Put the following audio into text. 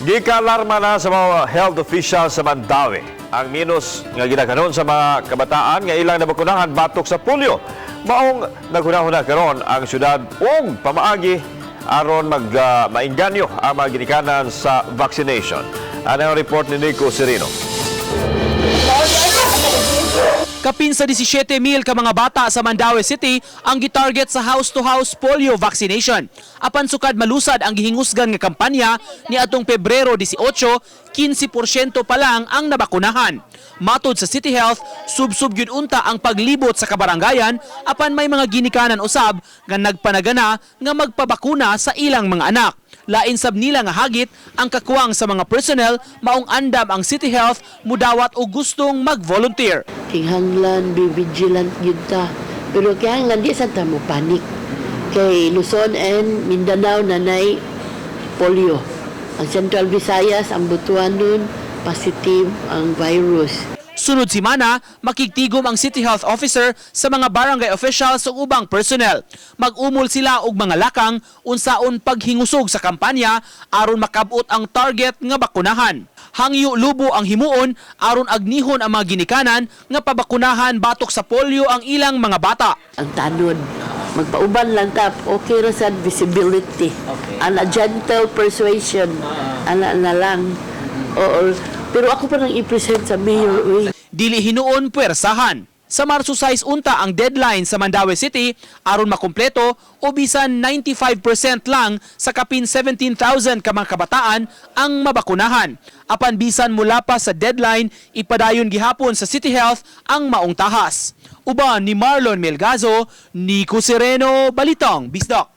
Gikalarma na sa mga health officials sa Mandaue ang minus nga ginakanon sa mga kabataan nga ilang nabakunahan batok sa polio. Maong naghunahuna karon ang syudad og pamaagi aron mag mainganyo ang mga ginikanan sa vaccination. Ano ang report ni Nico Serino? Kapin sa 17,000 ka mga bata sa Mandaue City ang gitarget sa house-to-house polio vaccination. Apan sukad malusad ang gihingusgan nga kampanya ni atong Pebrero 18, 15% pa lang ang nabakunahan. Matod sa City Health, subsub gyud unta ang paglibot sa kabarangayan, apan may mga ginikanan usab nga nagpanagana nga magpabakuna sa ilang mga anak. Lain sab nila nga hagit ang kakuwang sa mga personnel, maong andam ang City Health mudawat og gustong mag-volunteer. Kinghanglan be vigilant gyud ta. Pero kinahanglan di sad ta mo panic. Kay Luzon and Mindanao nanay polio. Ang Central Visayas, ang Butuan nun, positive ang virus. Sunod simana, makigtigom ang City Health Officer sa mga barangay officials ug ubang personnel. Mag-umol sila og mga lakang unsaon paghingusog sa kampanya aron makabot ang target nga bakunahan. Hangyo lubo ang himuon aron agnihon ang mga ginikanan nga pabakunahan batok sa polio ang ilang mga bata. Ang tanod, magpauban lang ta, okay ra sad visibility. Ana gentle persuasion, ana na lang. Oo. Pero ako pa nang i-present sa mayor, uy. Dili hinuon puwersahan. Sa Marso 6 unta ang deadline sa Mandaue City aron makumpleto o bisan 95% lang sa kapin 17,000 ka mga kabataan ang mabakunahan. Apan bisan mula pa sa deadline, ipadayon gihapon sa City Health ang maong tahas. Uban ni Marlon Melgazo, Nico Sereno, Balitang Bisdak.